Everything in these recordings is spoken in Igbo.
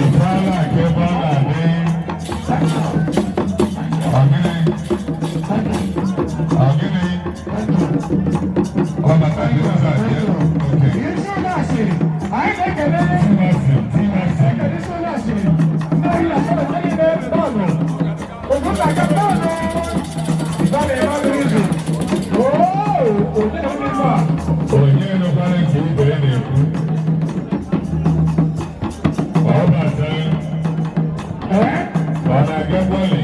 Ìfọ́nà kébọ́nà ní ọ̀gíní ọ̀gíní ọ̀bàtà ní ọ̀sà jẹ́ òkè. Tímọ̀sì tímọ̀sì. Onye nụkwara nke ibe ya na-ekwu. Ọbàtà ọ na-aga bọọlụ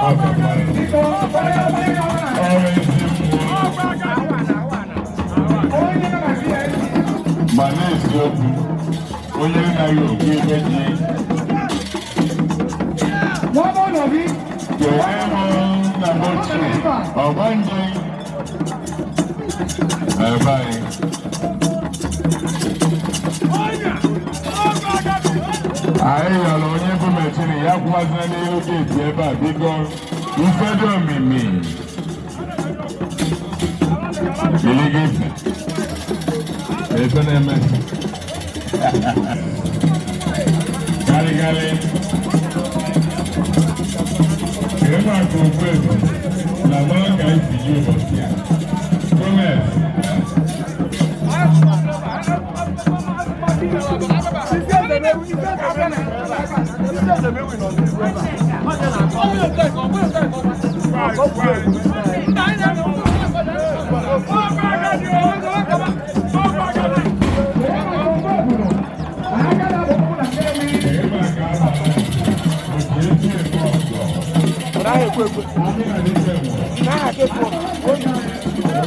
ọkọkwara ọrụ ezi mmụọ. Ma n'eziokwu, onye anaghị okwu ebe ji kele m nna m ochie ọgbanje ebe anyị. Anyị yọrọ onye bụ mechiri ya kwụwazina n'ihu geeti ebe a biko ife dị omimi iligisi efe na-eme garịgarị ebe a ka okpu na mara ka esi ji ụbọchị a Gomez. Ebe a ka a bara otu esi eme ọgọ. Ndị na-adịte nwụrụ.